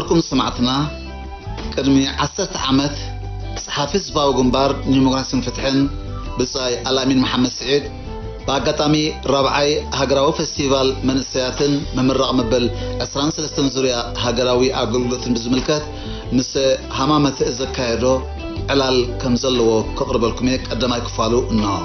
ክቡራትኩም ሰማዕትና፣ ቅድሚ ዓሰርተ ዓመት ጸሓፊ ህዝባዊ ግንባር ንዲሞክራሲን ፍትሕን ብጻይ ኣልኣሚን መሓመድ ስዒድ ብኣጋጣሚ ራብዓይ ሃገራዊ ፈስቲቫል መንእሰያትን ምምራቕ መበል ዕስራን ሰለስተን ዙርያ ሃገራዊ ኣገልግሎትን ብዝምልከት ምስ ሃማመተ ዘካየዶ ዕላል ከም ዘለዎ ከቕርበልኩም እየ። ቀዳማይ ክፋሉ እነሆ።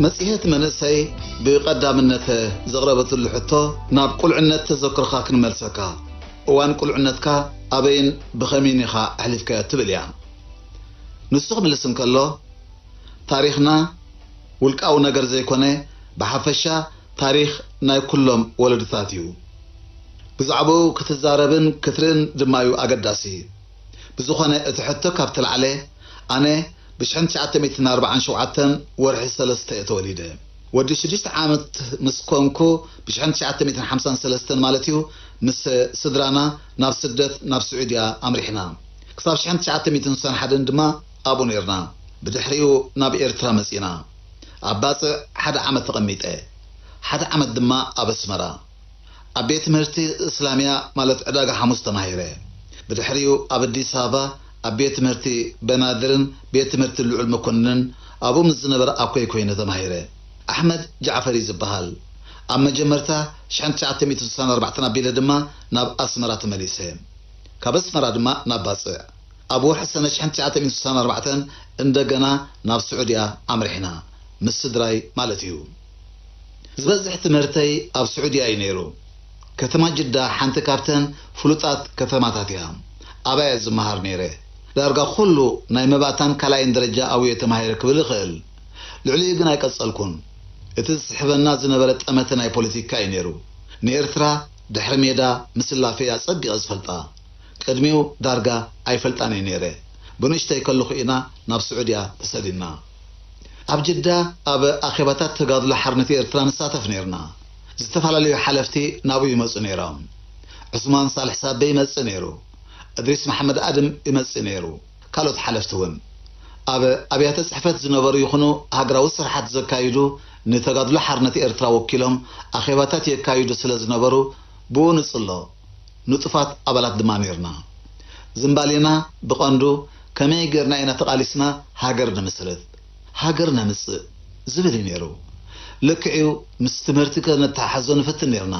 መጽሔት መንእሰይ ብቐዳምነት ዘቕረበትሉ ሕቶ፣ ናብ ቁልዕነት ተዘክሮኻ ክንመልሰካ። እዋን ቁልዕነትካ ኣበይን ብኸመይን ኢኻ ኣሕሊፍካዮ ትብል እያ። ንሱ ክምልስ እንከሎ፣ ታሪኽና ውልቃዊ ነገር ዘይኮነ፣ ብሓፈሻ ታሪኽ ናይ ኩሎም ወለድታት እዩ። ብዛዕባኡ ክትዛረብን ክትርእን ድማ እዩ ኣገዳሲ። ብዝኾነ፣ እቲ ሕቶ ካብ ተላዕለ፣ ኣነ ብሽሕን ትሽዓተ ሚእትን ኣርባዓን ሸውዓተን ወርሒ ሰለስተ እየ ተወሊደ። ወዲ ሽዱሽተ ዓመት ምስ ኮንኩ፣ ብሽሕን ትሽዓተ ሚእትን ሓምሳን ሰለስተን ማለት እዩ፣ ምስ ስድራና ናብ ስደት ናብ ስዑድያ ኣምሪሕና። ክሳብ ሽሕን ትሽዓተ ሚእትን ስሳን ሓደን ድማ ኣብኡ ነይርና። ብድሕሪኡ ናብ ኤርትራ መጺና። ኣብ ባጽዕ ሓደ ዓመት ተቐሚጠ። ሓደ ዓመት ድማ ኣብ ኣስመራ ኣብ ቤት ትምህርቲ እስላምያ፣ ማለት ዕዳጋ ሓሙስ ተማሂረ። ብድሕሪኡ ኣብ ኣዲስ ኣበባ ኣብ ቤት ትምህርቲ በናድርን ቤት ትምህርቲ ልዑል መኮንንን ኣብኡ ምስ ዝነበረ ኣኮይ ኮይነ ተማሂረ። ኣሕመድ ጃዕፈር እዩ ዝበሃል። ኣብ መጀመርታ ሽሕን ትሽዓተ ሚእትን ስሳን ኣርባዕተን ኣቢለ ድማ ናብ ኣስመራ ተመሊሰ። ካብ ኣስመራ ድማ ናብ ባጽዕ። ኣብ ወርሒ ሰነ ሽሕን ትሽዓተ ሚእትን ስሳን ኣርባዕተን እንደገና ናብ ስዑድያ ኣምሪሕና፣ ምስ ስድራይ ማለት እዩ። ዝበዝሕ ትምህርተይ ኣብ ስዑድያ እዩ ነይሩ። ከተማ ጅዳ ሓንቲ ካብተን ፍሉጣት ከተማታት እያ። ኣብኣ እየ ዝመሃር ነይረ። ዳርጋ ኩሉ ናይ መባእታን ካልኣይን ደረጃ ኣብኡ እየ ተማሂረ ክብል እኽእል። ልዕሊኡ ግን ኣይቀጸልኩን። እቲ ዝስሕበና ዝነበረ ጠመተ ናይ ፖለቲካ እዩ ነይሩ። ንኤርትራ ድሕሪ ሜዳ ምስላፈይ ኣጸቢቐ ዝፈልጣ። ቅድሚኡ ዳርጋ ኣይፈልጣን እየ ነይረ። ብንእሽተይ ከለኹ ኢና ናብ ስዑድያ ተሰዲድና። ኣብ ጅዳ ኣብ ኣኼባታት ተጋድሎ ሓርነት ኤርትራ ንሳተፍ ነይርና። ዝተፈላለዩ ሓለፍቲ ናብኡ ይመጹ ነይሮም። ዑስማን ሳልሕ ሳቤ ይመጽእ ነይሩ። እድሪስ መሓመድ ኣድም ይመጽእ ነይሩ። ካልኦት ሓለፍቲ እውን። ኣብ ኣብያተ ጽሕፈት ዝነበሩ ይኹኑ ሃገራዊ ስራሓት ዘካይዱ፣ ንተጋድሎ ሓርነት ኤርትራ ወኪሎም ኣኼባታት የካይዱ ስለ ዝነበሩ፣ ብኡ ንጽሎ። ንጡፋት ኣባላት ድማ ነይርና። ዝምባሌና ብቐንዱ ከመይ ጌርና ኢና ተቓሊስና ሃገር ንምስርት፣ ሃገር ነምጽእ ዝብል እዩ ነይሩ። ልክዕ እዩ፣ ምስ ትምህርቲ ከነተሓሕዞ ንፍትን ነይርና።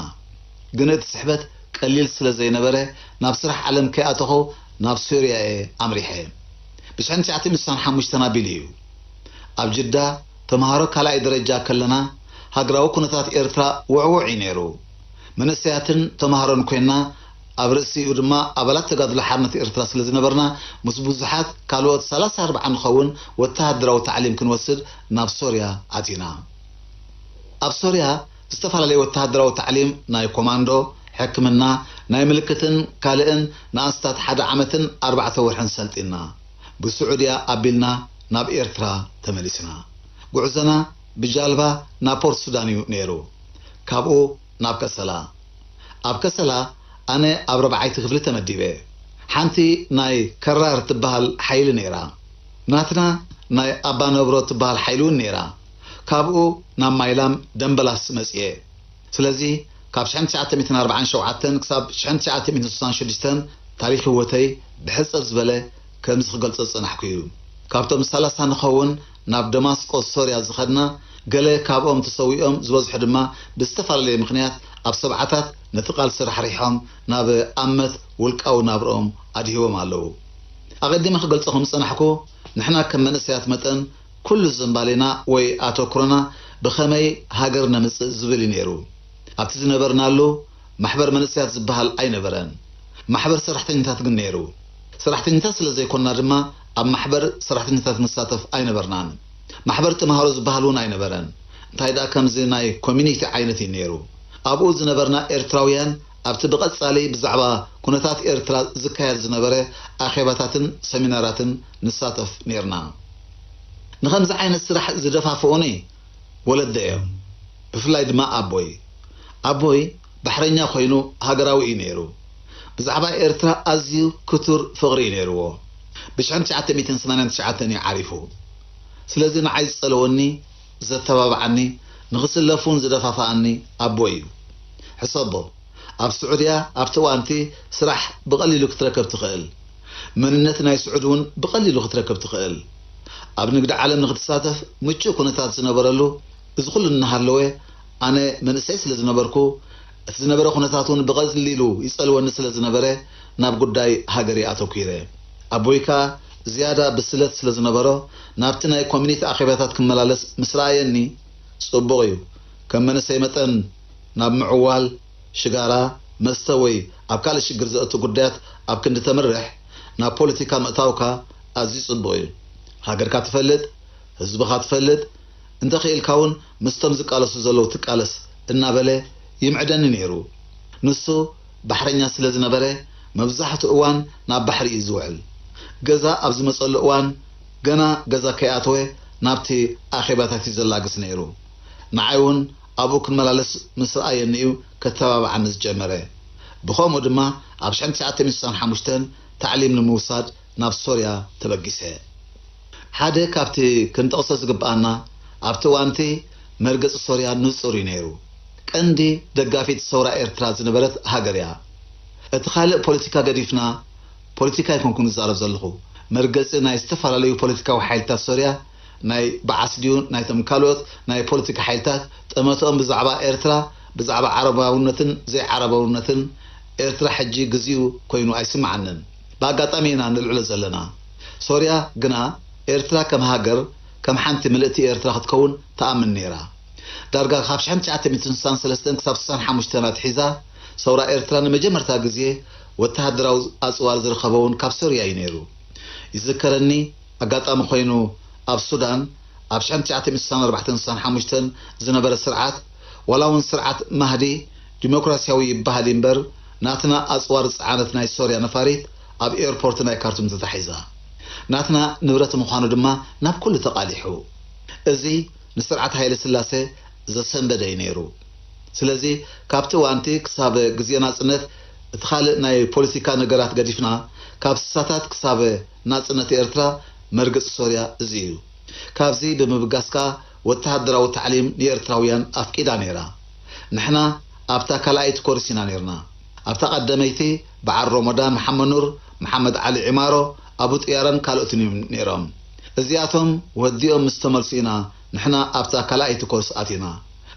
ግን እቲ ስሕበት ቀሊል ስለ ዘይነበረ፣ ናብ ስራሕ ዓለም ከይኣተኹ ናብ ሶርያ እየ ኣምሪሐ። ብሽሕን ትሽዓተ ሚእትን ስሳን ሓሙሽተን ኣቢሉ እዩ። ኣብ ጅዳ ተምሃሮ ካልኣይ ደረጃ ከለና፣ ሃገራዊ ኩነታት ኤርትራ ውዕዉዕ እዩ ነይሩ። መንእሰያትን ተምሃሮን ኮይንና፣ ኣብ ርእሲኡ ድማ ኣባላት ተጋድሎ ሓርነት ኤርትራ ስለ ዝነበርና፣ ምስ ብዙሓት ካልኦት ሰላሳ ኣርባዓ ንኸውን ወተሃደራዊ ታዕሊም ክንወስድ ናብ ሶርያ ኣቲና። ኣብ ሶርያ ዝተፈላለየ ወተሃደራዊ ታዕሊም፣ ናይ ኮማንዶ፣ ሕክምና፣ ናይ ምልክትን ካልእን ንኣስታት ሓደ ዓመትን ኣርባዕተ ወርሕን ሰልጢንና፣ ብስዑድያ ኣቢልና ናብ ኤርትራ ተመሊስና። ጉዕዞና ብጃልባ ናብ ፖርት ሱዳን እዩ ነይሩ። ካብኡ ናብ ከሰላ። ኣብ ከሰላ ኣነ ኣብ ረብዓይቲ ክፍሊ ተመዲበ። ሓንቲ ናይ ከራር ትበሃል ሓይሊ ነይራ። ናትና ናይ ኣባ ነብሮ ትበሃል ሓይሊ እውን ነይራ። ካብኡ ናብ ማይላም ደምበላስ መጽየ። ስለዚ ካብ ሽሕን ትሽዓተ ሚእትን ኣርባዓን ሸውዓተን ክሳብ ሽሕን ትሽዓተ ሚእትን ስሳን ሽዱሽተን ታሪኽ ህይወተይ ብሕጽር ዝበለ ከምዚ ክገልጾ ዝጸናሕኩ እዩ። ካብቶም ሰላሳ ንኸውን ናብ ደማስቆስ ሶርያ ዝኸድና፣ ገለ ካብኦም ተሰዊኦም፣ ዝበዝሑ ድማ ብዝተፈላለየ ምኽንያት ኣብ ሰብዓታት ነቲ ቃልሲ ራሕሪሖም ናብ ኣመት ውልቃዊ ናብርኦም ኣድሂቦም ኣለዉ። ኣቐዲመ ክገልጾ ከም ዝጸናሕኩ፣ ንሕና ከም መንእሰያት መጠን ኩሉ ዝንባሌና ወይ ኣተኩሮና ብኸመይ ሃገር ነምጽእ ዝብል እዩ ነይሩ። ኣብቲ ዝነበርናሉ ማሕበር መንእሰያት ዝበሃል ኣይነበረን። ማሕበር ሰራሕተኛታት ግን ነይሩ። ሰራሕተኛታት ስለ ዘይኮንና ድማ ኣብ ማሕበር ሰራሕተኛታት ንሳተፍ ኣይነበርናን። ማሕበር ተምሃሮ ዝበሃል እውን ኣይነበረን። እንታይ ደኣ ከምዚ ናይ ኮሚኒቲ ዓይነት እዩ ነይሩ። ኣብኡ ዝነበርና ኤርትራውያን ኣብቲ ብቐጻሊ ብዛዕባ ኩነታት ኤርትራ ዝካየድ ዝነበረ ኣኼባታትን ሰሚናራትን ንሳተፍ ነይርና። ንኸምዚ ዓይነት ስራሕ ዝደፋፍኡኒ ወለደ እዮም። ብፍላይ ድማ ኣቦይ። ኣቦይ ባሕረኛ ኮይኑ ሃገራዊ እዩ ነይሩ። ብዛዕባ ኤርትራ ኣዝዩ ክቱር ፍቕሪ እዩ ነይርዎ። ብ1989 እዩ ዓሪፉ። ስለዚ ንዓይ ዝጸለወኒ፣ ዘተባብዓኒ፣ ንኽስለፍ እውን ዝደፋፍኣኒ ኣቦይ እዩ። ሕሰቦ፣ ኣብ ስዑድያ ኣብቲ እዋንቲ ስራሕ ብቐሊሉ ክትረከብ ትኽእል። መንነት ናይ ስዑድ እውን ብቐሊሉ ክትረከብ ትኽእል። ኣብ ንግዲ ዓለም ንክትሳተፍ ምቹእ ኩነታት ዝነበረሉ እዚ ኩሉ እናሃለወ፣ ኣነ መንእሰይ ስለ ዝነበርኩ፣ እቲ ዝነበረ ኩነታት እውን ብቐሊሉ ይጸልወኒ ስለ ዝነበረ፣ ናብ ጉዳይ ሃገሪ ኣተኲረ። ኣቦይ ከኣ ዝያዳ ብስለት ስለ ዝነበሮ፣ ናብቲ ናይ ኮሚኒቲ ኣኼባታት ክመላለስ ምስ ረኣየኒ፣ ጽቡቕ እዩ፣ ከም መንእሰይ መጠን ናብ ምዕዋል፣ ሽጋራ፣ መስተ ወይ ኣብ ካልእ ሽግር ዘእቱ ጉዳያት ኣብ ክንዲ ተምርሕ፣ ናብ ፖለቲካ ምእታውካ ኣዝዩ ጽቡቕ እዩ። ሃገርካ ትፈልጥ፣ ህዝብኻ ትፈልጥ፣ እንተኽኢልካ እውን ምስቶም ዝቃለሱ ዘለዉ ትቃለስ እናበለ ይምዕደኒ ነይሩ። ንሱ ባሕረኛ ስለ ዝነበረ፣ መብዛሕትኡ እዋን ናብ ባሕሪ እዩ ዝውዕል። ገዛ ኣብ ዝመጸሉ እዋን፣ ገና ገዛ ከይኣተወ ናብቲ ኣኼባታት እዩ ዘላግስ ነይሩ። ንዓይ እውን ኣብኡ ክመላለስ ምስ ረኣየኒ እዩ ከተባብዓኒ ዝጀመረ። ብኸምኡ ድማ ኣብ ሽሕን ትሽዓተ ሚእትን ስሳን ሓሙሽተን ታዕሊም ንምውሳድ ናብ ሶርያ ተበጊሰ። ሓደ ካብቲ ክንጠቕሶ ዝግብኣና፣ ኣብቲ እዋንቲ መርገጺ ሶርያ ንጹር እዩ ነይሩ። ቀንዲ ደጋፊት ሰውራ ኤርትራ ዝነበረት ሃገር እያ። እቲ ካልእ ፖለቲካ ገዲፍና፣ ፖለቲካ ኣይኮንኩን ዝዛረብ ዘለኹ፣ መርገጺ ናይ ዝተፈላለዩ ፖለቲካዊ ሓይልታት ሶርያ፣ ናይ በዓስ ድዩ ናይቶም ካልኦት ናይ ፖለቲካ ሓይልታት፣ ጠመትኦም ብዛዕባ ኤርትራ፣ ብዛዕባ ዓረባውነትን ዘይዓረባውነትን፣ ኤርትራ ሕጂ ግዚኡ ኮይኑ ኣይስምዓንን። ብኣጋጣሚ ኢና ንልዕሎ ዘለና። ሶርያ ግና ኤርትራ ከም ሃገር፣ ከም ሓንቲ ምልእቲ ኤርትራ ክትከውን ትኣምን ነይራ። ዳርጋ ካብ ሽሕን ትሽዓተ ሚእትን ስሳን ሰለስተን ክሳብ ስሳን ሓሙሽተን ኣትሒዛ፣ ሰውራ ኤርትራ ንመጀመርታ ግዜ ወተሃደራዊ ኣጽዋር ዝረኸበ እውን ካብ ሶርያ እዩ ነይሩ። ይዝከረኒ፣ ኣጋጣሚ ኮይኑ ኣብ ሱዳን ኣብ ሽሕን ትሽዓተ ሚእትን ስሳን ኣርባዕተን ስሳን ሓሙሽተን ዝነበረ ስርዓት፣ ዋላ እውን ስርዓት ማህዲ ዲሞክራሲያዊ ይበሃል እምበር፣ ናትና ኣጽዋር ዝጸዓነት ናይ ሶርያ ነፋሪት ኣብ ኤርፖርት ናይ ካርቱም ተታሒዛ። ናትና ንብረት ምዃኑ ድማ ናብ ኩሉ ተቓሊሑ። እዚ ንስርዓት ሃይለ ስላሴ ዘሰንበደ እዩ ነይሩ። ስለዚ ካብቲ እዋንቲ ክሳብ ግዜ ናጽነት፣ እቲ ካልእ ናይ ፖለቲካ ነገራት ገዲፍና፣ ካብ ስሳታት ክሳብ ናጽነት ኤርትራ መርገጺ ሶርያ እዚ እዩ። ካብዚ ብምብጋስ ከኣ ወተሃደራዊ ታዕሊም ንኤርትራውያን ኣፍቂዳ ነይራ። ንሕና ኣብታ ካልኣይቲ ኮርስ ኢና ነይርና። ኣብታ ቀደመይቲ በዓል ሮሞዳን መሓመድ ኑር፣ መሓመድ ዓሊ ዒማሮ፣ ኣቡ ጥያረን ካልኦትን እዮም ነይሮም። እዚኣቶም ወዲኦም ምስ ተመልሱ ኢና ንሕና ኣብታ ካልኣይቲ ኮርስ ኣቲና።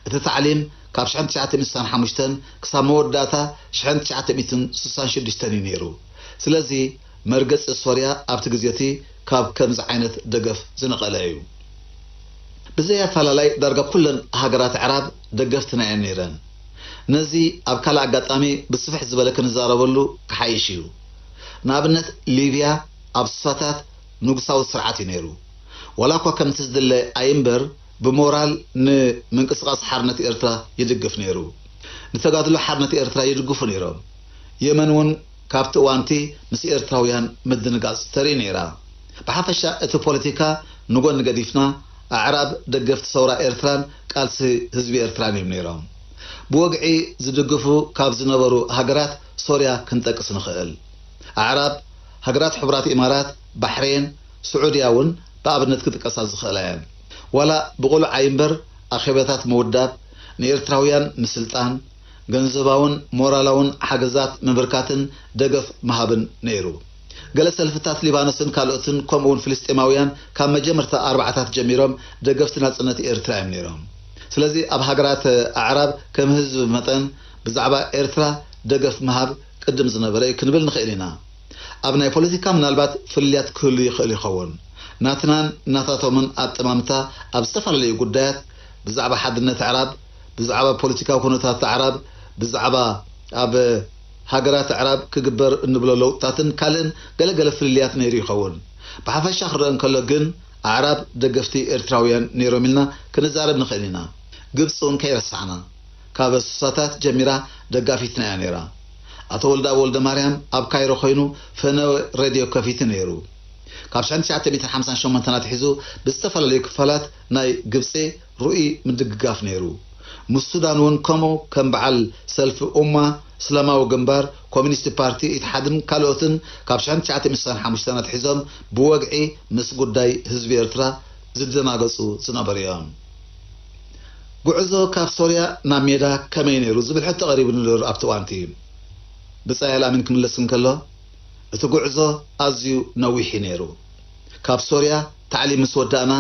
እቲ ታዕሊም ካብ ሽሕን ትሽዓተ ሚእትን ስሳን ሓሙሽተን ክሳብ መወዳእታ ሽሕን ትሽዓተ ሚእትን ስሳን ሽዱሽተን እዩ ነይሩ። ስለዚ መርገጺ ሶርያ ኣብቲ ግዜ እቲ ካብ ከምዚ ዓይነት ደገፍ ዝነቐለ እዩ። ብዘይ ኣፈላላይ ዳርጋ ኩለን ሃገራት ኣዕራብ ደገፍትና እየን ነይረን። ነዚ ኣብ ካልእ ኣጋጣሚ ብስፍሕ ዝበለ ክንዛረበሉ ክሓይሽ እዩ። ንኣብነት ሊብያ ኣብ ስሳታት ንጉሳዊ ስርዓት እዩ ነይሩ። ዋላ እኳ ከምቲ ዝድለ ኣይእምበር ብሞራል ንምንቅስቓስ ሓርነት ኤርትራ ይድግፍ ነይሩ። ንተጋድሎ ሓርነት ኤርትራ ይድግፉ ነይሮም። የመን እውን ካብቲ እዋንቲ ምስ ኤርትራውያን ምድንጋጽ ተርኢ ነይራ። ብሓፈሻ እቲ ፖለቲካ ንጎኒ ገዲፍና ኣዕራብ ደገፍቲ ሰውራ ኤርትራን ቃልሲ ህዝቢ ኤርትራን እዮም ነይሮም። ብወግዒ ዝድግፉ ካብ ዝነበሩ ሃገራት ሶርያ ክንጠቅስ ንኽእል። ኣዕራብ፣ ሃገራት ሕቡራት ኢማራት፣ ባሕሬን፣ ስዑድያ እውን ብኣብነት ክጥቀሳ ዝኽእላ እየን። ዋላ ብቑሉዕ ኣይምበር ኣኼባታት ምውዳብ፣ ንኤርትራውያን ምስልጣን፣ ገንዘባውን ሞራላውን ሓገዛት ምብርካትን ደገፍ ምሃብን ነይሩ። ገለ ሰልፍታት ሊባኖስን ካልኦትን ከምኡ እውን ፍልስጤማውያን ካብ መጀመርታ ኣርባዓታት ጀሚሮም ደገፍቲ ናጽነት ኤርትራ እዮም ነይሮም። ስለዚ ኣብ ሃገራት ኣዕራብ ከም ህዝቢ መጠን ብዛዕባ ኤርትራ ደገፍ ምሃብ ቅድም ዝነበረ እዩ ክንብል ንኽእል ኢና። ኣብ ናይ ፖለቲካ ምናልባት ፍልልያት ክህሉ ይኽእል ይኸውን። ናትናን ናታቶምን ኣጠማምታ ኣብ ዝተፈላለዩ ጉዳያት፣ ብዛዕባ ሓድነት ኣዕራብ፣ ብዛዕባ ፖለቲካዊ ኩነታት ኣዕራብ፣ ብዛዕባ ኣብ ሃገራት ኣዕራብ ክግበር እንብሎ ለውጥታትን ካልእን ገለገለ ፍልልያት ነይሩ ይኸውን። ብሓፈሻ ክረአ እንከሎ ግን ኣዕራብ ደገፍቲ ኤርትራውያን ነይሮም ኢልና ክንዛረብ ንኽእል ኢና። ግብጺ እውን ከይረሳዕና። ካብ ስሳታት ጀሚራ ደጋፊትና እያ ነይራ። ኣቶ ወልደኣብ ወልደማርያም ኣብ ካይሮ ኮይኑ ፈነወ ሬድዮ ከፊቱ ነይሩ። ካብ ሽሕን ትሽዓተ ሚእትን ሓምሳን ሸሞንተን ኣትሒዙ ብዝተፈላለዩ ክፋላት ናይ ግብጺ ርኡይ ምድግጋፍ ነይሩ። ምስ ሱዳን እውን ከምኡ ከም በዓል ሰልፊ ኡማ፣ እስላማዊ ግንባር፣ ኮሚኒስት ፓርቲ፣ ኢትሓድን ካልኦትን ካብ ሽሕን ትሽዓተ ሚእትን ስሳን ሓሙሽተን ኣትሒዞም ብወግዒ ምስ ጉዳይ ህዝቢ ኤርትራ ዝደናገጹ ዝነበሩ እዮም። ጉዕዞ ካብ ሶርያ ናብ ሜዳ ከመይ ነይሩ ዝብል ሕቶ ቀሪቡ ነይሩ ኣብቲ እዋን እቲ። ብጻይ ኣልኣሚን ክምለስ እንከሎ፣ እቲ ጉዕዞ ኣዝዩ ነዊሕ እዩ ነይሩ። ካብ ሶርያ ታዕሊም ምስ ወዳእና፣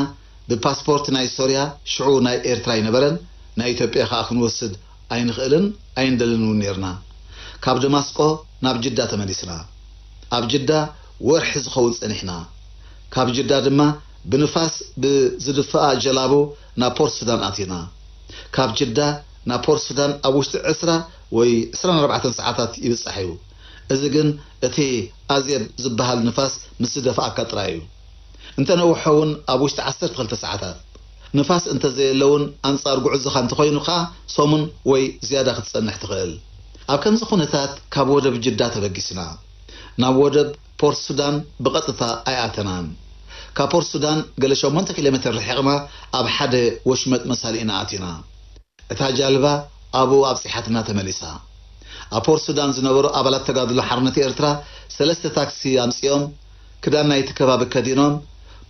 ብፓስፖርት ናይ ሶርያ፣ ሽዑ ናይ ኤርትራ ኣይነበረን፣ ናይ ኢትዮጵያ ከኣ ክንወስድ ኣይንኽእልን ኣይንደልን እውን ነይርና። ካብ ደማስቆ ናብ ጅዳ ተመሊስና። ኣብ ጅዳ ወርሒ ዝኸውን ጸኒሕና። ካብ ጅዳ ድማ ብንፋስ ብዝድፍኣ ጀላቡ ናብ ፖርት ሱዳን ኣቲና። ካብ ጅዳ ናብ ፖርት ሱዳን ኣብ ውሽጢ ዕስራ ወይ ዕስራን ኣርባዕተን ሰዓታት ይብጻሕ እዩ። እዚ ግን እቲ ኣዜብ ዝበሃል ንፋስ ምስ ዝደፍኣካ ጥራይ እዩ። እንተ ነውሖ እውን ኣብ ውሽጢ ዓሰርተ ክልተ ሰዓታት። ንፋስ እንተ ዘየለ እውን ኣንጻር ጉዕዞኻ እንተኾይኑ ከኣ ሰሙን ወይ ዝያዳ ክትጸንሕ ትኽእል። ኣብ ከምዚ ኩነታት ካብ ወደብ ጅዳ ተበጊስና። ናብ ወደብ ፖርት ሱዳን ብቐጥታ ኣይኣተናን። ካብ ፖርት ሱዳን ገለ ሸሞንተ ኪሎ ሜተር ርሒቕና ኣብ ሓደ ወሽመጥ መሳሊ ኢና ኣቲና። እታ ጃልባ ኣብኡ ኣብጺሓትና ተመሊሳ። ኣብ ፖርት ሱዳን ዝነበሩ ኣባላት ተጋድሎ ሓርነት ኤርትራ ሰለስተ ታክሲ ኣምጺኦም ክዳን ናይቲ ከባቢ ከዲኖም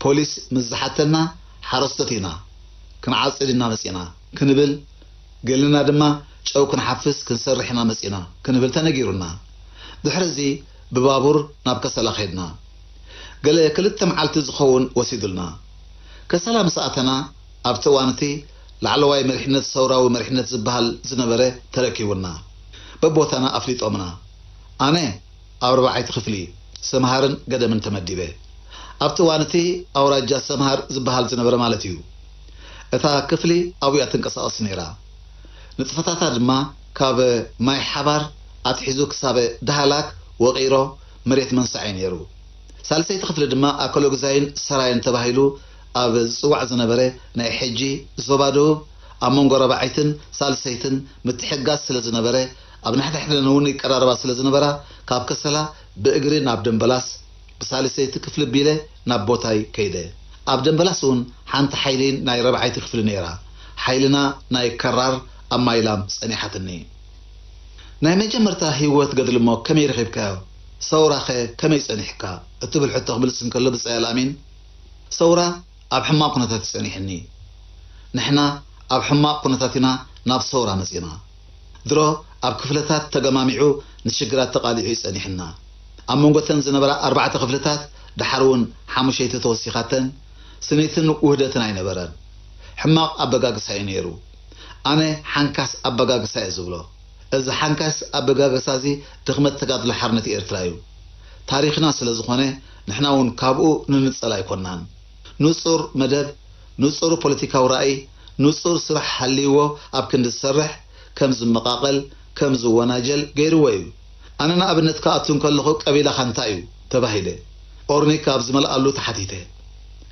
ፖሊስ ምስ ዝሓተና ሓረስቶት ኢና፣ ክንዓጽድ ኢና መጺና ክንብል፣ ገለና ድማ ጨው ክንሓፍስ ክንሰርሕ ኢና መጺና ክንብል ተነጊሩና። ድሕሪ እዚ ብባቡር ናብ ከሰላ ከድና። ገለ ክልተ መዓልቲ ዝኸውን ወሲዱልና። ከሰላ ምስ ኣተና ኣብቲ እዋን እቲ ላዕለዋይ መሪሕነት ሰውራዊ መሪሕነት ዝበሃል ዝነበረ ተረኪቡና። በቦታና ኣፍሊጦምና። ኣነ ኣብ ኣርባዓይቲ ክፍሊ ሰምሃርን ገደምን ተመዲበ። ኣብቲ እዋን እቲ ኣውራጃ ሰምሃር ዝበሃል ዝነበረ ማለት እዩ። እታ ክፍሊ ኣብኡ እያ ትንቀሳቐስ ነይራ። ንጥፈታታ ድማ ካብ ማይ ሓባር ኣትሒዙ ክሳብ ዳህላክ ወቒሮ መሬት መንሳዕ እዩ ነይሩ። ሳልሰይቲ ክፍሊ ድማ ኣከሎግዛይን ሰራየን ተባሂሉ ኣብ ዝጽዋዕ ዝነበረ ናይ ሕጂ ዞባ ደቡብ ኣብ መንጎ ራብዓይትን ሳልሰይትን ምትሕግጋዝ ስለ ዝነበረ ኣብ ንሕድሕደን እውን ይቀራረባ ስለ ዝነበራ ካብ ከሰላ ብእግሪ ናብ ደምበላስ ብሳልሰይቲ ክፍሊ ቢለ ናብ ቦታይ ከይደ። ኣብ ደምበላስ እውን ሓንቲ ሓይሊ ናይ ራብዓይቲ ክፍሊ ነይራ። ሓይልና ናይ ከራር ኣብ ማይላም ጸኒሓትኒ። ናይ መጀመርታ ህይወት ገድሊ እሞ ከመይ ረኺብካዮ? ሰውራኸ ከመይ ጸኒሕካ? እትብል ሕቶ ክምልስ እንከሎ ብጻይ ኣልኣሚን፣ ሰውራ ኣብ ሕማቕ ኩነታት እዩ ጸኒሕኒ። ንሕና ኣብ ሕማቕ ኩነታት ኢና ናብ ሰውራ መጺና። ድሮ ኣብ ክፍለታት ተገማሚዑ ንሽግራት ተቓሊዑ እዩ ጸኒሕና። ኣብ መንጎተን ዝነበራ ኣርባዕተ ክፍልታት ደሓር እውን ሓሙሸይቲ ተወሲኻተን ስኒትን ውህደትን ኣይነበረን። ሕማቕ ኣበጋግሳ እዩ ነይሩ። ኣነ ሓንካስ ኣበጋግሳ እየ ዝብሎ። እዚ ሓንካስ ኣበጋግሳ እዚ ድኽመት ተጋድሎ ሓርነት ኤርትራ እዩ። ታሪኽና ስለ ዝኾነ ንሕና እውን ካብኡ ንንጸል ኣይኮናን። ንጹር መደብ፣ ንጹር ፖለቲካዊ ራእይ፣ ንጹር ስራሕ ሃልይዎ ኣብ ክንዲ ዝሰርሕ ከም ዝመቓቐል፣ ከም ዝወናጀል ገይርዎ እዩ። ኣነ ንኣብነት ክኣቱ እንከለኹ ቀቢላኻ እንታይ እዩ? ተባሂለ። ኦርኒክ ኣብ ዝመልኣሉ ተሓቲተ።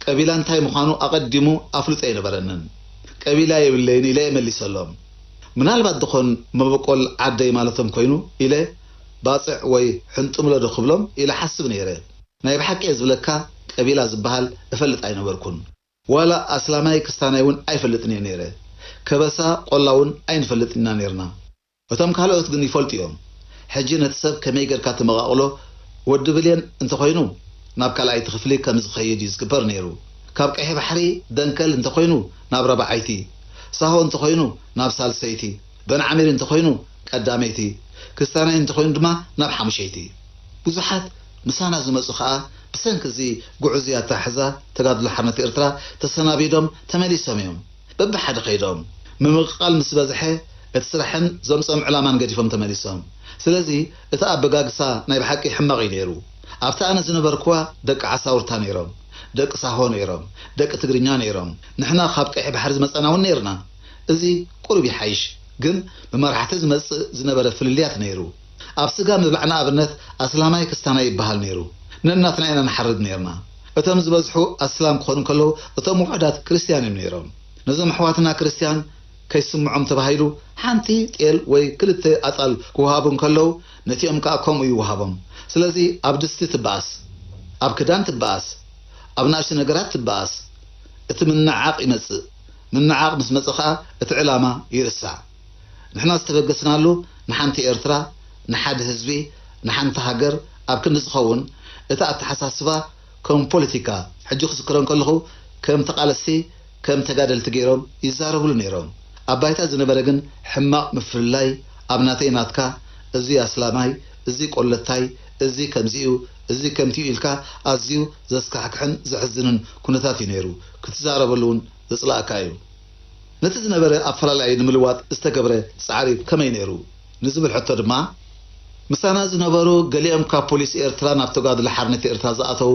ቀቢላ እንታይ ምዃኑ ኣቐዲሙ ኣፍልጦ ኣይነበረንን። ቀቢላ የብለይን ኢለ እየ መሊሰሎም። ምናልባት ድኾን መበቆል ዓደይ ማለቶም ኮይኑ ኢለ ባጽዕ ወይ ሕንጥምሎ ዶ ክብሎም ኢለ ሓስብ ነይረ። ናይ ብሓቂ እየ ዝብለካ ቀቢላ ዝበሃል እፈልጥ ኣይነበርኩን። ዋላ ኣስላማይ ክስታናይ እውን ኣይፈልጥን እየ ነይረ። ከበሳ ቆላ እውን ኣይንፈልጥን ኢና ነይርና። እቶም ካልኦት ግን ይፈልጡ እዮም። ሕጂ ነቲ ሰብ ከመይ ጌርካ ትመቓቕሎ? ወዲ ብሌን እንተኾይኑ ናብ ካልኣይቲ ክፍሊ ከም ዝኸይድ እዩ ዝግበር ነይሩ። ካብ ቀይሕ ባሕሪ ደንከል እንተኾይኑ ናብ ራብዓይቲ፣ ሳሆ እንተኾይኑ ናብ ሳልሰይቲ፣ በንዓሚር እንተኾይኑ ቀዳመይቲ፣ ክስታናይ እንተኾይኑ ድማ ናብ ሓሙሸይቲ። ብዙሓት ምሳና ዝመጹ ኸኣ ብሰንኪ እዚ ግዑዙይ ኣተሓሕዛ ተጋድሎ ሓርነት ኤርትራ ተሰናቢዶም ተመሊሶም እዮም። በብሓደ ከይዶም። ምምቕቓል ምስ በዝሐ እቲ ስራሕን ዘምጽኦም ዕላማን ገዲፎም ተመሊሶም። ስለዚ እቲ ኣበጋግሳ ናይ ብሓቂ ሕማቕ እዩ ነይሩ። ኣብቲ ኣነ ዝነበርኩዋ ደቂ ዓሳውርታ ነይሮም፣ ደቂ ሳሆ ነይሮም፣ ደቂ ትግርኛ ነይሮም። ንሕና ካብ ቀይሕ ባሕሪ ዝመጸና እውን ነይርና። እዚ ቁሩብ ይሓይሽ፣ ግን ብመራሕቲ ዝመጽእ ዝነበረ ፍልልያት ነይሩ። ኣብ ስጋ ምብላዕ ንኣብነት ኣስላማይ ክስታናይ ይበሃል ነይሩ። ነናትና ኢና ንሓርድ ነይርና። እቶም ዝበዝሑ ኣስላም ክኾኑ እንከለዉ እቶም ውሑዳት ክርስትያን እዮም ነይሮም። ነዞም ኣሕዋትና ክርስትያን ከይስምዖም ተባሂሉ ሓንቲ ጤል ወይ ክልተ ኣጣል ክወሃቡ እንከለዉ ነቲኦም ከኣ ከምኡ ይወሃቦም። ስለዚ ኣብ ድስቲ ትበኣስ፣ ኣብ ክዳን ትበኣስ፣ ኣብ ንኣሽቱ ነገራት ትበኣስ። እቲ ምንዕዓቕ ይመጽእ። ምንዓቕ ምስ መጸ ኸኣ እቲ ዕላማ ይርሳዕ። ንሕና ዝተበገስናሉ ንሓንቲ ኤርትራ፣ ንሓደ ህዝቢ፣ ንሓንቲ ሃገር ኣብ ክንዲ ዝኸውን፣ እቲ ኣተሓሳስባ ከም ፖለቲካ፣ ሕጂ ክዝክሮ እንከለኹ፣ ከም ተቓለስቲ፣ ከም ተጋደልቲ ገይሮም ይዛረብሉ ነይሮም። ኣብ ባይታ ዝነበረ ግን ሕማቕ ምፍልላይ፣ ኣብ ናተይ ናትካ፣ እዚ ኣስላማይ፣ እዚ ቆለታይ፣ እዚ ከምዚ'ዩ፣ እዚ ከምቲ'ዩ ኢልካ ኣዝዩ ዘስካሕክሕን ዘሕዝንን ኩነታት እዩ ነይሩ። ክትዛረበሉ እውን ዘጽላእካ እዩ። ነቲ ዝነበረ ኣፈላላይ ንምልዋጥ ዝተገብረ ጻዕሪ ከመይ ነይሩ ንዝብል ሕቶ ድማ፣ ምሳና ዝነበሩ ገሊኦም ካብ ፖሊስ ኤርትራ ናብ ተጋድሎ ሓርነት ኤርትራ ዝኣተዉ፣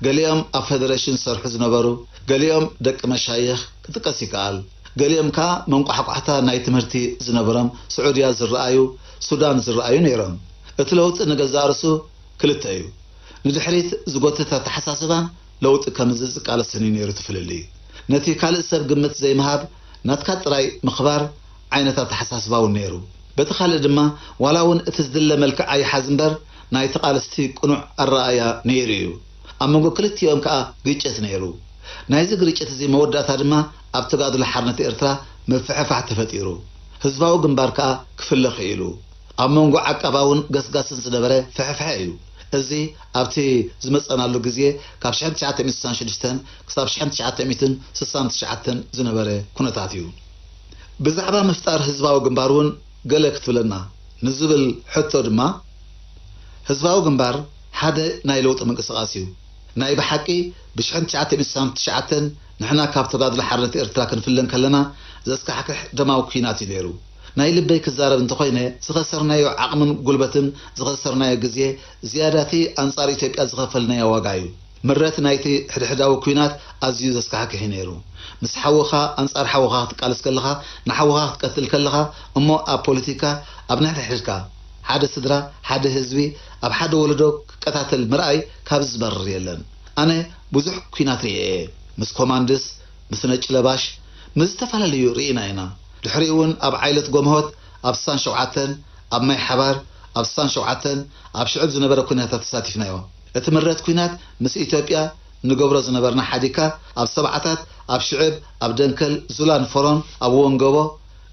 ገሊኦም ኣብ ፌደሬሽን ዝሰርሑ ዝነበሩ፣ ገሊኦም ደቂ መሻይኽ ክጥቀስ ይከኣል። ገሊኦም ከኣ መንቋሕቋሕታ ናይ ትምህርቲ ዝነበሮም ስዑድያ ዝረኣዩ፣ ሱዳን ዝረኣዩ ነይሮም። እቲ ለውጢ ንገዛእ ርእሱ ክልተ እዩ። ንድሕሪት ዝጎትት ኣተሓሳስባን ለውጢ ከም ዝቃለስን እዩ ነይሩ እቲ ፍልልይ። ነቲ ካልእ ሰብ ግምት ዘይምሃብ፣ ናትካ ጥራይ ምኽባር ዓይነት ኣተሓሳስባ እውን ነይሩ። በቲ ካልእ ድማ፣ ዋላ እውን እቲ ዝድለ መልክዕ ኣይሓዝ እምበር፣ ናይ ተቓለስቲ ቅኑዕ ኣረኣእያ ነይሩ እዩ። ኣብ መንጎ ክልቲኦም ከኣ ግጭት ነይሩ። ናይዚ ግርጭት እዚ መወዳእታ ድማ ኣብ ተጋድሎ ሓርነት ኤርትራ ምፍሕፋሕ ተፈጢሩ። ህዝባዊ ግንባር ከኣ ክፍለ ክኢሉ። ኣብ መንጎ ዓቃባውን ገስጋስን ዝነበረ ፍሕፍሐ እዩ። እዚ ኣብቲ ዝመጸናሉ ግዜ ካብ ሽሕን ትሽዓተ ሚእትን ስሳን ሽዱሽተን ክሳብ ሽሕን ትሽዓተ ሚእትን ስሳን ትሽዓተን ዝነበረ ኩነታት እዩ። ብዛዕባ ምፍጣር ህዝባዊ ግንባር እውን ገለ ክትብለና ንዝብል ሕቶ ድማ፣ ህዝባዊ ግንባር ሓደ ናይ ለውጢ ምንቅስቓስ እዩ። ናይ ብሓቂ ብሽሕን ትሽዓተ ሚእትን ስሳን ትሽዓተን ንሕና ካብ ተጋድሎ ሓርነት ኤርትራ ክንፍለ እንከለና ዘስካሕክሕ ደማዊ ኲናት እዩ ነይሩ። ናይ ልበይ ክዛረብ እንተኾይነ ዝኸሰርናዮ ዓቕምን ጉልበትን ዝኸሰርናዮ ግዜ ዝያዳቲ ኣንጻር ኢትዮጵያ ዝኸፈልናዮ ዋጋ እዩ። ምረት ናይቲ ሕድሕዳዊ ኲናት ኣዝዩ ዘስካሕክሕ እዩ ነይሩ። ምስ ሓውኻ ኣንጻር ሓውኻ ክትቃለስ ከለኻ፣ ንሓውኻ ክትቀትል ከለኻ፣ እሞ ኣብ ፖለቲካ ኣብ ንሕድሕድካ ሓደ ስድራ፣ ሓደ ህዝቢ፣ ኣብ ሓደ ወለዶ ክቀታተል ምርኣይ ካብዚ ዝመርር የለን። ኣነ ብዙሕ ኲናት ርእየ እየ። ምስ ኮማንድስ፣ ምስ ነጭ ለባሽ፣ ምስ ዝተፈላለዩ ርኢና ኢና። ድሕሪኡ እውን ኣብ ዓይለት ጎምሆት፣ ኣብ ስሳን ሸውዓተን፣ ኣብ ማይ ሓባር፣ ኣብ ስሳን ሸውዓተን፣ ኣብ ሽዕብ ዝነበረ ኲናታት ተሳቲፍናዮ። እቲ ምረት ኲናት ምስ ኢትዮጵያ ንገብሮ ዝነበርና ሓዲግካ፣ ኣብ ሰብዓታት ኣብ ሽዕብ፣ ኣብ ደንከል፣ ዙላን ፈሮን፣ ኣብ ወንገቦ፣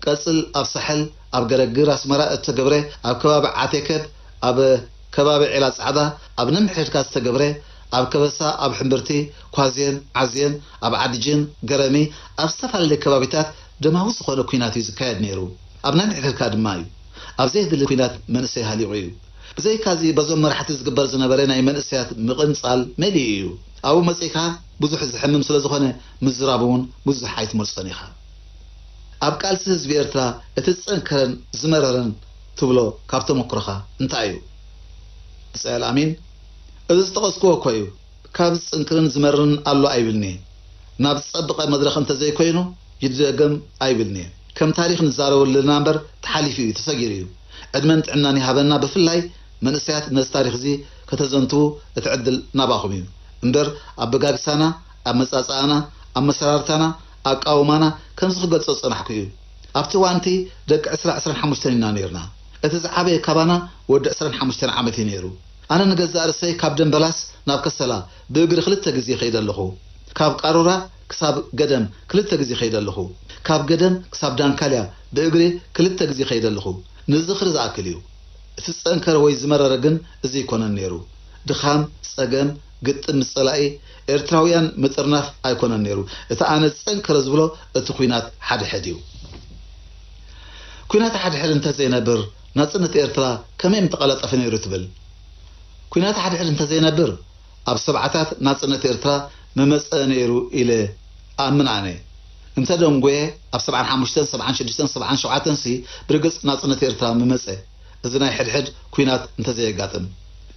ቀጽል ኣብ ሳሕል፣ ኣብ ገረግር ኣስመራ እተገብረ፣ ኣብ ከባቢ ዓቴከብ፣ ኣብ ከባቢ ዒላ ጻዕዳ፣ ኣብ ነንሕድሕድካ ዝተገብረ፣ ኣብ ከበሳ፣ ኣብ ሕምብርቲ፣ ኳዜን፣ ዓዜን፣ ኣብ ዓድጅን፣ ገረሚ፣ ኣብ ዝተፈላለየ ከባቢታት ደማዊ ዝኾነ ኲናት እዩ ዝካየድ ነይሩ። ኣብ ነንሕድሕድካ ድማ እዩ። ኣብ ዘየድሊ ኲናት መንእሰይ ሃሊቑ እዩ። ብዘይካዚ በዞም መራሕቲ ዝግበር ዝነበረ ናይ መንእሰያት ምቕንጻል መሊኡ እዩ። ኣብኡ መጺእካ ብዙሕ ዘሕምም ስለ ዝኾነ ምዝራብ እውን ብዙሕ ኣይትመርጾን ኢኻ። ኣብ ቃልሲ ህዝቢ ኤርትራ እቲ ዝጸንከረን ዝመረረን ትብሎ ካብ ተመኩሮኻ እንታይ እዩ? ብጻይ ኣልኣሚን፣ እዚ ዝጠቐስክዎ እኮ እዩ። ካብ ዝጽንክርን ዝመርርን ኣሎ ኣይብልን'የ። ናብ ዝጸብቐ መድረኽ እንተዘይኮይኑ ይደገም ኣይብልን'የ። ከም ታሪኽ ንዛረበሉ ኣለና እምበር ተሓሊፉ እዩ፣ ተሰጊሩ እዩ። ዕድመን ጥዕናን ይሃበና። ብፍላይ መንእሰያት ነዚ ታሪኽ እዚ ከተዘንትዉ እቲ ዕድል ናባኹም እዩ። እምበር ኣበጋግሳና፣ ኣመጻጽኣና፣ ኣመሰራርታና፣ ኣቃውማና ከምዚ ክገልጾ ዝጸናሕኩ እዩ። ኣብቲ እዋንቲ ደቂ ዕስራ ዕስራን ሓሙሽተን ኢና ነይርና። እቲ ዝዓበየ ካባና ወዲ ዕስራን ሓሙሽተን ዓመት እዩ ነይሩ። ኣነ ንገዛእ ርእሰይ ካብ ደምበላስ ናብ ከሰላ ብእግሪ ክልተ ግዜ ከይደ ኣለኹ። ካብ ቃሩራ ክሳብ ገደም ክልተ ግዜ ከይደ ኣለኹ። ካብ ገደም ክሳብ ዳንካልያ ብእግሪ ክልተ ግዜ ከይደ ኣለኹ። ንዝኽሪ ዝኣክል እዩ። እቲ ዝጸንከረ ወይ ዝመረረ ግን እዚ ኣይኮነን ነይሩ። ድኻም፣ ጸገም፣ ግጥም ምስ ጸላኢ ኤርትራውያን ምጥርናፍ ኣይኮነን ነይሩ። እቲ ኣነ ዝጸንከረ ዝብሎ እቲ ኲናት ሓድሕድ እዩ። ኲናት ሓድሕድ እንተዘይነብር ናጽነት ኤርትራ ከመይ ምተቐላጠፈ ነይሩ ትብል? ኲናት ሓድሕድ እንተዘይነብር ኣብ ሰብዓታት ናጽነት ኤርትራ ምመጸ ነይሩ ኢለ እኣምን ኣነ። እንተ ደንጎየ ኣብ ሰብዓን ሓሙሽተን፣ ሰብዓን ሽዱሽተን፣ ሰብዓን ሸውዓተን ሲ ብርግጽ ናጽነት ኤርትራ ምመጸ። እዚ ናይ ሕድሕድ ኲናት እንተዘየጋጥም።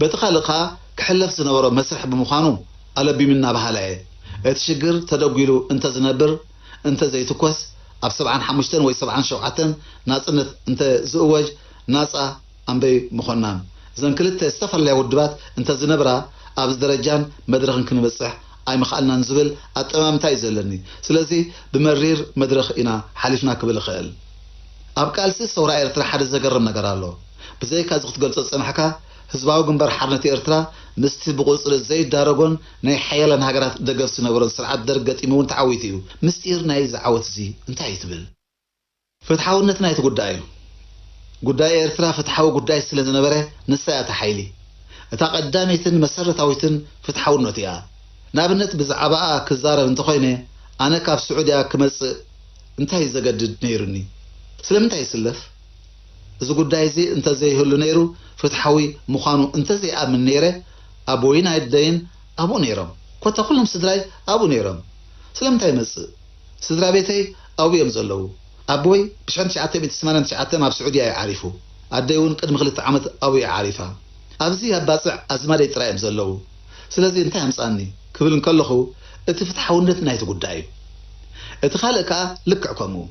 በቲ ካልእ ከኣ ክሕለፍ ዝነበሮ መስርሕ ብምዃኑ ኣለቢምና በሃላይ እየ። እቲ ሽግር ተደጒሉ እንተዝነብር፣ እንተዘይትኮስ፣ ኣብ ሰብዓን ሓሙሽተን ወይ ሰብዓን ሸውዓተን ናጽነት እንተዝእወጅ ናጻ ኣምበይ ምኾናን። እዘን ክልተ ዝተፈላለያ ውድባት እንተዝነብራ ኣብዚ ደረጃን መድረኽን ክንበጽሕ ኣይምኸኣልናን ዝብል ኣጠማምታ እዩ ዘለኒ። ስለዚ ብመሪር መድረኽ ኢና ሓሊፍና ክብል እኽእል። ኣብ ቃልሲ ሰውራ ኤርትራ ሓደ ዘገርም ነገር ኣሎ። ብዘይካ እዚ ክትገልጾ ዝጸናሕካ፣ ህዝባዊ ግንባር ሓርነት ኤርትራ ምስቲ ብቁጽሪ ዘይዳረጎን ናይ ሓያላን ሃገራት ደገፍ ዝነበሮን ስርዓት ደርግ ገጢሙ እውን ተዓዊቱ እዩ። ምስጢር ናይዚ ዓወት እዚ እንታይ እዩ ትብል? ፍትሓውነት ናይቲ ጉዳይ እዩ። ጉዳይ ኤርትራ ፍትሓዊ ጉዳይ ስለ ዝነበረ ንሳ እያ እታ ሓይሊ። እታ ቀዳመይትን መሰረታዊትን ፍትሓውነት እያ። ንኣብነት ብዛዕባኣ ክዛረብ እንተኾይነ ኣነ ካብ ስዑድያ ክመጽእ እንታይ ዘገድድ ነይሩኒ? ስለምንታይ ይስለፍ? እዚ ጉዳይ እዚ እንተዘይህሉ ነይሩ ፍትሓዊ ምዃኑ እንተዘይኣምን ነይረ ኣቦይን ኣደይን ኣብኡ ነይሮም። ኮታ ኩሎም ስድራይ ኣብኡ ነይሮም። ስለምንታይ ይመጽእ? ስድራ ቤተይ ኣብኡ እዮም ዘለዉ። ኣቦይ ብ ትሽዓተ ሚእቲ ሰማንያን ትሽዓተን ኣብ ስዑድያ እዩ ዓሪፉ። ኣደይ እውን ቅድሚ ክልተ ዓመት ኣብኡ እያ ዓሪፋ። ኣብዚ ኣብ ባጽዕ ኣዝማደይ ጥራይ እዮም ዘለዉ። ስለዚ እንታይ ኣምጻኒ ክብል እንከለኹ እቲ ፍትሓውነት ናይቲ ጉዳይ እዩ። እቲ ካልእ ከኣ ልክዕ ከምኡ።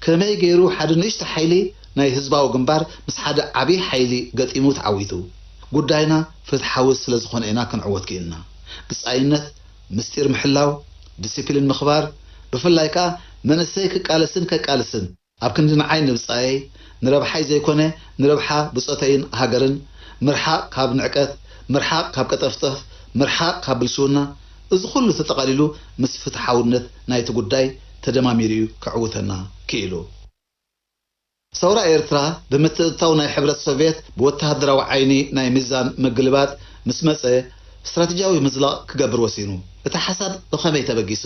ከመይ ገይሩ ሓደ ንእሽቶ ሓይሊ ናይ ህዝባዊ ግንባር ምስ ሓደ ዓብዪ ሓይሊ ገጢሙ ተዓዊቱ? ጉዳይና ፍትሓዊ ስለ ዝኾነ ኢና ክንዕወት ክኢልና። ብጻይነት፣ ምስጢር ምሕላው፣ ዲሲፕሊን ምኽባር፣ ብፍላይ ከኣ መንእሰይ ክቃለስን ከቃልስን ኣብ ክንዲ ንዓይ ንብጻየይ፣ ንረብሓይ ዘይኮነ ንረብሓ ብጾተይን ሃገርን፣ ምርሓቕ ካብ ንዕቀት፣ ምርሓቕ ካብ ቀጠፍጠፍ፣ ምርሓቕ ካብ ብልሽውና፣ እዚ ኩሉ ተጠቓሊሉ ምስ ፍትሓውነት ናይቲ ጉዳይ ተደማሚሩ እዩ ከዕውተና ክኢሉ። ሰውራ ኤርትራ ብምትእትታው ናይ ሕብረት ሶቭየት ብወተሃደራዊ ዓይኒ ናይ ሚዛን ምግልባጥ ምስ መጸ ስትራተጂያዊ ምዝላቕ ክገብር ወሲኑ። እቲ ሓሳብ ብኸመይ ተበጊሱ?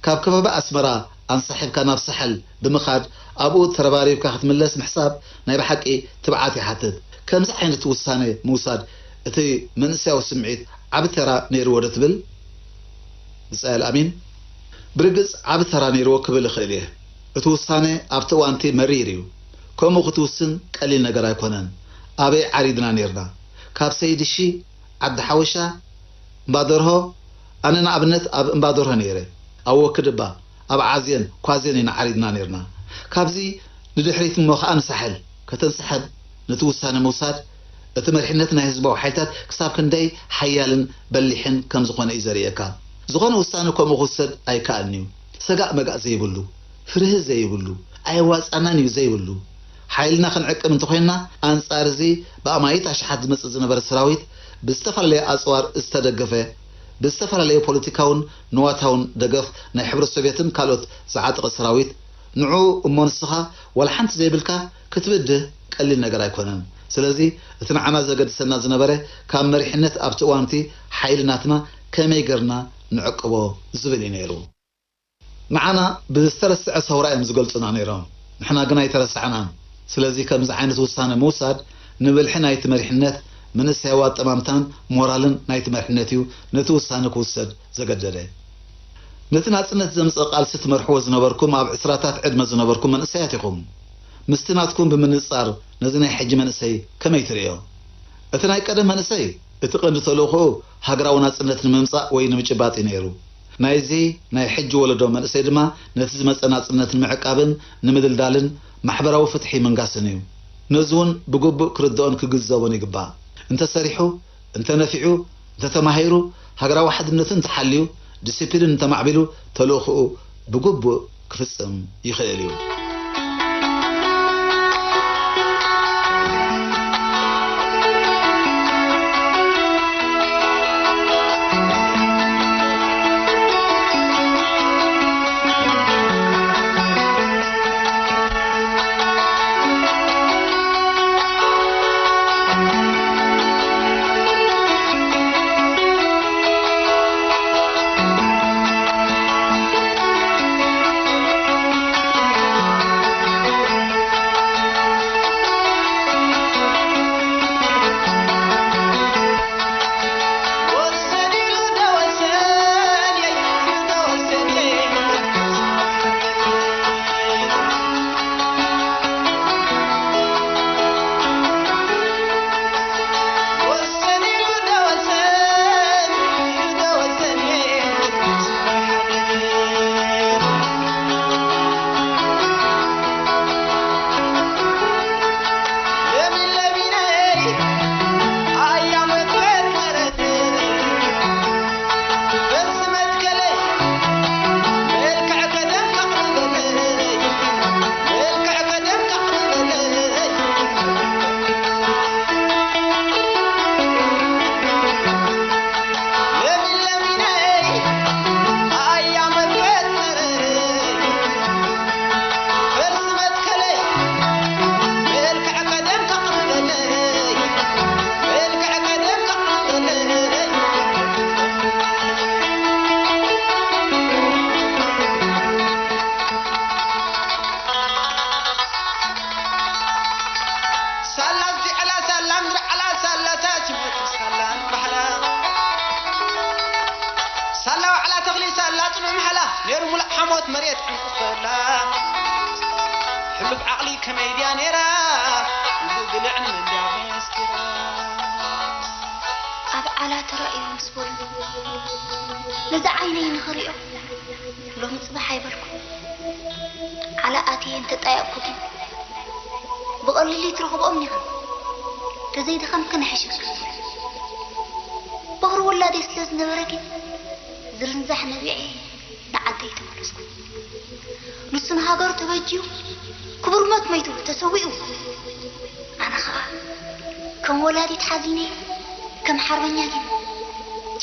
ካብ ከባቢ ኣስመራ ኣንሳሒብካ ናብ ሳሕል ብምኻድ ኣብኡ ተረባሪብካ ክትምለስ ምሕሳብ ናይ ብሓቂ ትብዓት ይሓትት። ከምዚ ዓይነት ውሳነ ምውሳድ እቲ መንእሰያዊ ስምዒት ዓቢ ተራ ነይርዎ ዶ ትብል? ብጻይ ኣልኣሚን፣ ብርግጽ ዓቢ ተራ ነይርዎ ክብል እኽእል እየ። እቲ ውሳነ ኣብቲ እዋንቲ መሪር እዩ። ከምኡ ክትውስን ቀሊል ነገር ኣይኮነን። ኣበይ ዓሪድና ኔርና? ካብ ሰይድ እሺ፣ ዓዲ ሓወሻ፣ እምባደርሆ፣ ኣነ ንኣብነት ኣብ እምባደርሆ ነይረ። ኣብ ወክድባ፣ ኣብ ዓዜን፣ ኳዜን ኢና ዓሪድና ኔርና። ካብዚ ንድሕሪት እሞ ኸኣ ንሳሕል ከተንስሕብ ነቲ ውሳነ ምውሳድ፣ እቲ መሪሕነት ናይ ህዝባዊ ሓይልታት ክሳብ ክንደይ ሓያልን በሊሕን ከም ዝኾነ እዩ ዘርእየካ። ዝኾነ ውሳነ ከምኡ ክውሰድ ኣይከኣልን እዩ። ሰጋእ መጋእ ዘይብሉ፣ ፍርሂ ዘይብሉ፣ ኣየዋጽኣናን እዩ ዘይብሉ። ሓይልና ክንዕቅብ እንተኾይንና፣ ኣንጻር እዚ ብኣማኢት ኣሽሓት ዝመጽእ ዝነበረ ሰራዊት፣ ብዝተፈላለየ ኣጽዋር ዝተደገፈ፣ ብዝተፈላለየ ፖለቲካውን ንዋታውን ደገፍ ናይ ሕብረት ሶቭየትን ካልኦት ዝዓጠቐ ሰራዊት፣ ንዑ እሞ ንስኻ ዋላ ሓንቲ ዘይብልካ ክትብድህ ቀሊል ነገር ኣይኮነን። ስለዚ እቲ ንዓና ዘገድሰና ዝነበረ ካብ መሪሕነት ኣብቲ እዋንቲ ሓይሊ ናትና ከመይ ገርና ንዕቅቦ ዝብል እዩ ነይሩ። ንዓና ብዝተረስዐ ሰውራ እዮም ዝገልጹና ነይሮም። ንሕና ግን ኣይተረሳዕናን። ስለዚ ከምዚ ዓይነት ውሳነ ምውሳድ ንብልሒ ናይቲ መሪሕነት፣ መንእሰያዊ ኣጠማምታን ሞራልን ናይቲ መሪሕነት እዩ ነቲ ውሳነ ክውሰድ ዘገደደ። ነቲ ናጽነት ዘምጽእ ቃልሲ ትመርሕዎ ዝነበርኩም ኣብ ዕስራታት ዕድመ ዝነበርኩም መንእሰያት ኢኹም። ምስቲ ናትኩም ብምንጻር ነዚ ናይ ሕጂ መንእሰይ ከመይ ትርእዮ? እቲ ናይ ቀደም መንእሰይ እቲ ቀንዲ ተልእኾኡ ሃገራዊ ናጽነት ንምምጻእ ወይ ንምጭባጥ እዩ ነይሩ። ናይዚ ናይ ሕጂ ወለዶ መንእሰይ ድማ ነቲ ዝመጸ ናጽነት ንምዕቃብን ንምድልዳልን ማሕበራዊ ፍትሒ ምንጋስን እዩ። ነዚ እውን ብግቡእ ክርድኦን ክግንዘቦን ይግባእ። እንተሰሪሑ፣ እንተነፊዑ፣ እንተተማሂሩ፣ ሃገራዊ ሓድነቱ እንተሓልዩ፣ ዲሲፕሊን እንተማዕቢሉ ተልእኾኡ ብግቡእ ክፍጽም ይኽእል እዩ። ባዕላ ተኽሊ ሳላ ጽኑዕ ምሓላ፣ ነይሩ ሙሉእ ሓሞት መሬት ዕንቁፈላ። ሕሉፍ ዓቕሊ ከመይ ድያ ነይራ፣ እዚ ብልዕን መንድያ መስኪራ። ኣብ ዓላ ተራእዩ ምስ በሉ፣ ነዚ ዓይነይ ንኽሪኦ ሎሚ ጽባሕ ኣይበልኩ። ዓላ ኣትየ እንተጣየቕኩ ግን፣ ብቐሊሉ ይትረኽብኦም ኒኻ። ተዘይደኸምኪ ንሕሸኪ። በኹሪ ወላደይ ስለ ዝነበረ ግን፣ ዝርንዛሕ ነቢዐ ንዓደይ ተመለስኩ። ንሱ ንሃገሩ ተበጅዩ፣ ክቡር ሞት ሞይቱ ተሰዊኡ። ኣነ ኸኣ ከም ወላዲት ሓዚነ፣ ከም ሓርበኛ ግን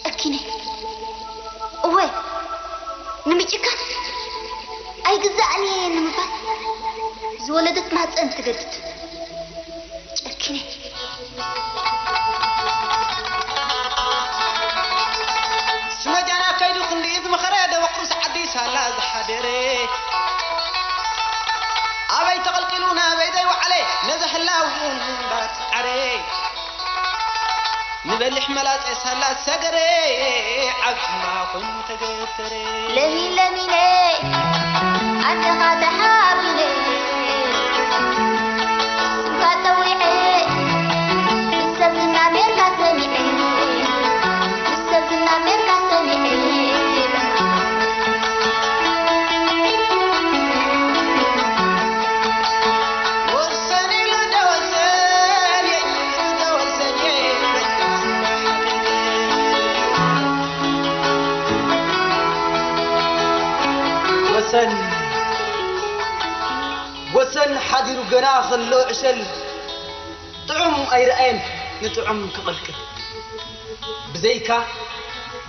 ጨኪነ። እወ፣ ንምጭካን ኣይግዛእን እየ ንምባል ዝወለደት ማህፀን ትገድድ። ጨኪነ። ስመጃና ከይዱ ክንድኢ ዝመኸረ፣ ደበ ቁርሲ ዓዲ ሳላ ዝሓደረ። ኣበይ ተቐልቂሉ ናበይ ዘይወዓለ፣ ነዚ ህላው ንምንባር ዝጸዓረ። ንበሊሕ መላጸ ሳላ ዝሰገረ፣ ዓቢ ሕማ ኮይኑ ተገተረ። ለሚን ለሚነ ኣደኻ ተሓቢነ፣ ስምካ ጸዊዐ፣ ምስ ሰብ ዝናገርካ ሰሚዐ፣ ምስ ሰብ ዝናገርካ ሰሚዐ። ወሰን ኢሉ ደወሰን፣ የይ ኢሉ ደወሰን፣ የይ ኢሉ ደወሰን። ወሰን፣ ወሰን ሓዲሩ ገና ኸሎ ዕሸል፣ ጥዑም ኣይረኣየን ንጥዑም ክቕልቅል። ብዘይካ፣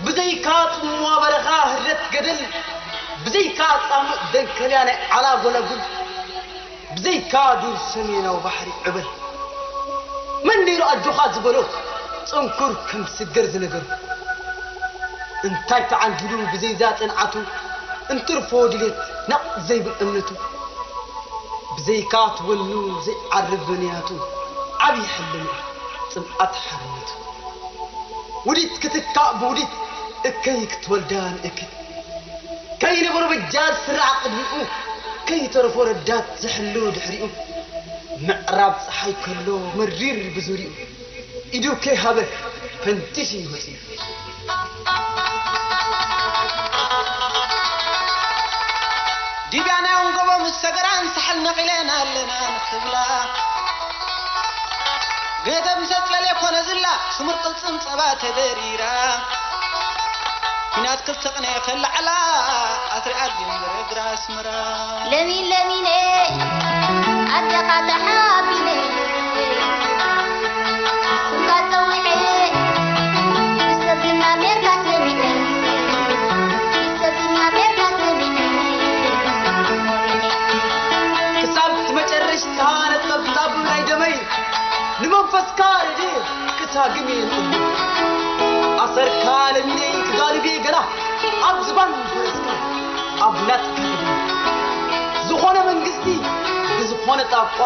ብዘይካ ጽምዋ በረኻ ህረት ገደል፣ ብዘይካ ጻምእ ደንከልያ ናይ ዓላ ጎላጉል፣ ብዘይካ ዱር ሰሜናዊ ባሕሪ ዕበል። መን ነይሩ ኣጆኻ ዝበሎ፣ ጽንኩር ከም ዝስገር ዝነገሮ? እንታይ ተዓንጊሉ ብዘይዛ ጽንዓቱ፣ እንትርፎ ድሌት ነቕ ዘይብል እምነቱ? ብዘይካ ትወኑ ዘይዓርብ ብንያቱ፣ ዓብዪ ሕልሚ እዩ ጽምኣት ሓርነቱ። ውዲት ክትካእ ብውዲት፣ እከይ ክትወልዳ ንእክት። ከይነበሮ በጃድ ስራዕ ቅድሚኡ፣ ከይተረፎ ረዳት ዝሕሉ ድሕሪኡ። ምዕራብ ጸሓይ ከሎ መሪር ብዙሪኡ፣ ኢዱ ከይሃበ ፈንጢሱ እዩ መጺኡ። ዲብያ ናይ ወንጎቦ ምስ ሰገራን ሳሕል ነቒለን ኣለና ንኽብላ። ገደብ ምስ ኣጽለለ ኮነ ዝላ፣ ስሙር ቅልጽም ጸባ ተደሪራ። ኲናት ክልተ ቅነ ከለዓላ፣ ኣትሪኣ ድንግረ ግራ ኣስመራ። ለሚን ለሚነ ኣደኻ ተሓቢነ፣ ስምካ ጸዊዐ፣ ብሰብ ዝናገርካ ሰሚዐ፣ ብሰብ ዝናገርካ ሰሚዐ። ክሳብ እቲ መጨረሽታ ነጸብጻብ ናይ ደመይ፣ ንመንፈስካ ረድኤ ክሳግም እየ ንቕድም። ኣሰርካ ለሚነይ ክጋልብ እየ ገና፣ ኣብ ዝባን ፈረስካ ኣብ ናትካ ግድም። ዝኾነ መንግስቲ ብዝኾነ ጣቋ፣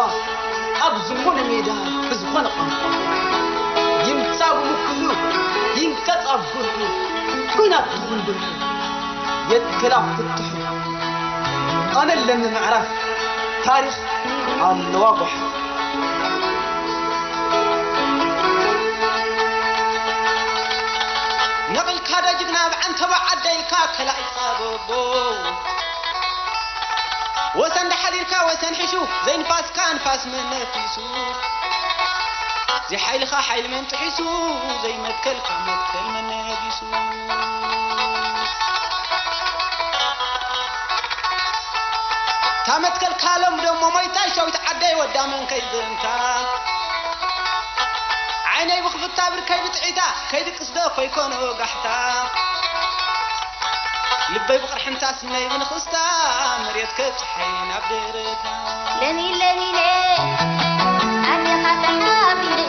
ኣብ ዝኾነ ሜዳ ብዝኾነ ቋንቋ፣ ይምጻ ብምክሉ ይንቀጽ ኣብ ጉርሑ፣ ኲናት ይኹን ብርሑ የትክል ኣብ ፍትሑ። ኣነ ኣለኒ ምዕራፍ ታሪኽ ኣለዋ ጓሓፍ። ነቒልካ ዶ ጅግና ብዓንተቦ ዓደይልካ ከላኢኻ ቦቦ። ወሰን ዳሓዲርካ ወሰን ሒሹ፣ ዘይንፋስካ ንፋስ መን ነፊሱ? ዘይሓይልኻ ሓይሊ መን ጥሒሱ? ዘይመትከልካ መትከል መን ነጊሱ? እታ መትከልካ ሎም ደሞ ሞይታ፣ ሸዊት ዓደይ ወዳ መን ከይዘንታ? ዓይነይ ብኽፍታ ብርከይ ብጥዒታ፣ ከይድቅስ ዶ ኮይኮኖ ጋሕታ? ልበይ ብቕርሕንታ ስነይ ብንኽስታ፣ መሬት ከብጽሐይ ናብ ደረታ። ለሚን ለሚነ ኣዴኻ ተሓቢነ፣